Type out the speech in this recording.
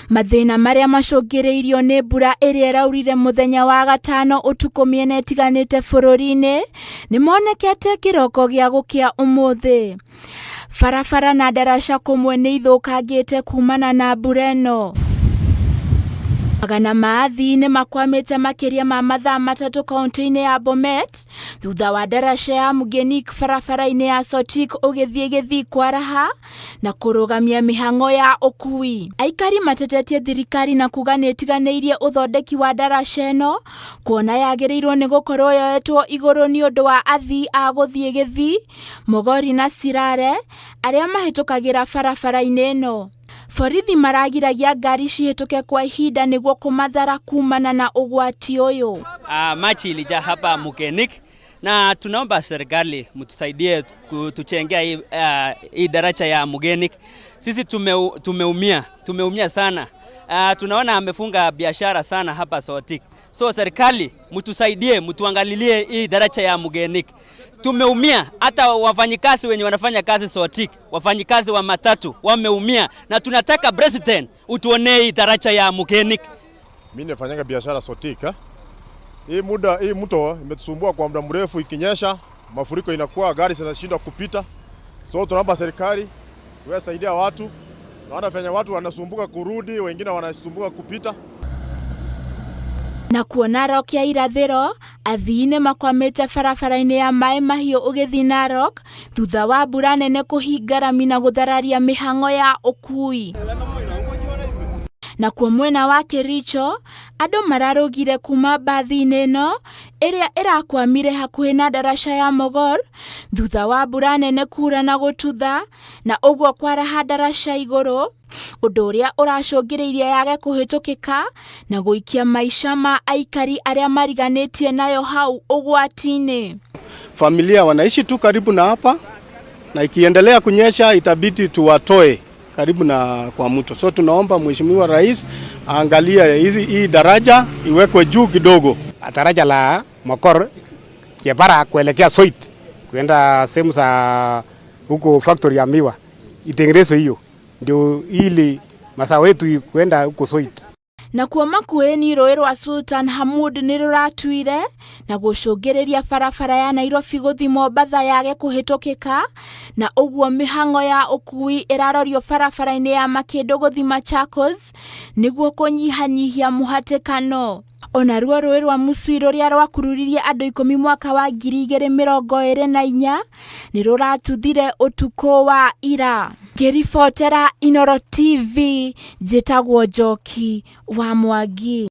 Mathĩna marĩa macũngĩrĩirio nĩ mbura ĩrĩa ĩraurire mũthenya wa gatano ũtukũ mĩena ĩtiganĩte bũrũri-inĩ nĩ monekete kĩroko gĩa gũkĩa ũmũthĩ. Barabara na ndaraca kũmwe nĩ ithũkangĩte kumana na mbura ĩno. Magana ma athii nĩ makwamĩte makĩria ma mathaa 3 kaunti-inĩ ya Bomet thutha wa ndaraca ya Mugenik barabara-inĩ ya Sotik ũgĩthiĩ Gĩthii kwaraha na kũrũgamia mĩhang'o ya ũkui. Aikari matetetie thirikari na kuga nĩ ĩtiganĩirie ũthondeki wa ndaraca ĩno kuona yagĩrĩirwo nĩ gũkorwo yoetwo igũrũ nĩ ũndũ wa athii a gũthiĩ Gĩthii, Mogori na Sirare arĩa mahĩtũkagĩra barabara-inĩ ĩno. Borithi maragiragia ngari cihĩtũke kwa ihinda nĩguo kũmathara kumana na ũgwati ũyũ. Maji ilijaa hapa Mugenik na tunaomba serikali mtusaidie kutuchengea hii daraja ya Mugenik. Sisi tumeumia sana. Tunaona amefunga biashara sana hapa Sotik. So serikali mtusaidie, mtuangalilie hii daraja ya Mugenik. Tumeumia, hata wafanyikazi wenye wanafanya kazi Sotik, wafanyikazi wa matatu wameumia, na tunataka president utuonee hii daraja ya Mugenik. Mimi nafanyanga biashara Sotik. Hii muda hii mto imetusumbua kwa muda mrefu, ikinyesha mafuriko inakuwa, gari zinashindwa kupita. So tunaomba serikali wewe saidia watu. Naona venye watu wanasumbuka kurudi, wengine wanasumbuka kupita. Na kuo Narok ya irathĩro, athii nĩ makwamĩte barabara-inĩ ya Maĩ Mahiũ ũgĩthiĩ Narok thutha wa mbura nene kũhinga rami na gũthararia mĩhang'o ya ũkui. Nakuo mwena wa Kericho, andũ mararũgire kuma mbathi-inĩ ĩno ĩrĩa ĩrakwamire hakuhĩ na ndaraca ya Mogor thutha wa mbura nene kura na gũtutha na ũguo kwaraha ndaraca igũrũ, ũndũ ũrĩa ũracũngĩrĩirie yage kũhĩtũkĩka na gũikia maica ma aikari arĩa mariganĩtie nayo hau ũgwati-inĩ. Familia wanaishi tu karibu na hapa, na ikiendelea kunyesha itabidi tuwatoe karibu na kwa mto. So tunaomba Mheshimiwa Rais aangalie hii daraja iwekwe juu kidogo. Daraja la Mokor Chebara kuelekea Soit kwenda sehemu za huko factory ya miwa itengenezwe hiyo, ndio ili mazao yetu kwenda huko Soit. Nakuo Makueni rũĩ rwa Sultan Hamud nĩ rũratuire na gũcũngĩrĩria barabara ya Nairobi gũthiĩ Mombatha yage kũhĩtũkĩka na ũguo mĩhang'o ya ũkui ĩrarorio barabara-inĩ ya Makĩndũ gũthiĩ Machakos nĩguo kũnyihanyihia mũhatĩkano. Onaruo rũĩ rwa Musui rũrĩa rwakururirie andũ 10 mwaka wa 2024 nĩ rũratuthire ũtukũ wa ira. Ngĩribotera Inooro TV, njĩtagwo Njoki wa Mwangi.